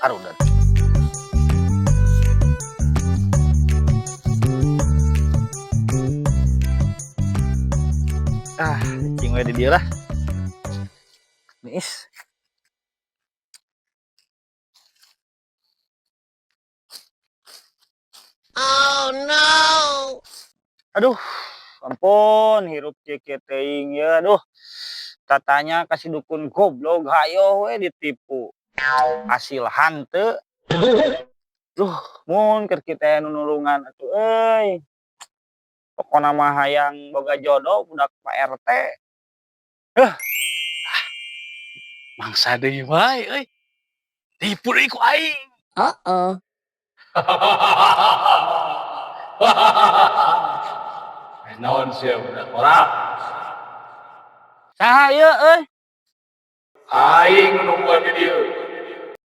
Karudet. Ah, cing we di dieu lah. Niis. Oh no! Aduh, ampun hirup kieu teuing ye, aduh. Tatanya ka si dukun goblok hayoh we ditipu. Hasil hanteu. Duh, mun keur kitu aya nu nulungan atuh euy. Pokona mah hayang boga jodoh budak Pak RT. Heuh. Mangsa deui wae euy. Tipu deui ku aing. Uh-oh. Eh, naon sia budak korak? Saha ieu euy? Aing nu nungguan di dieu.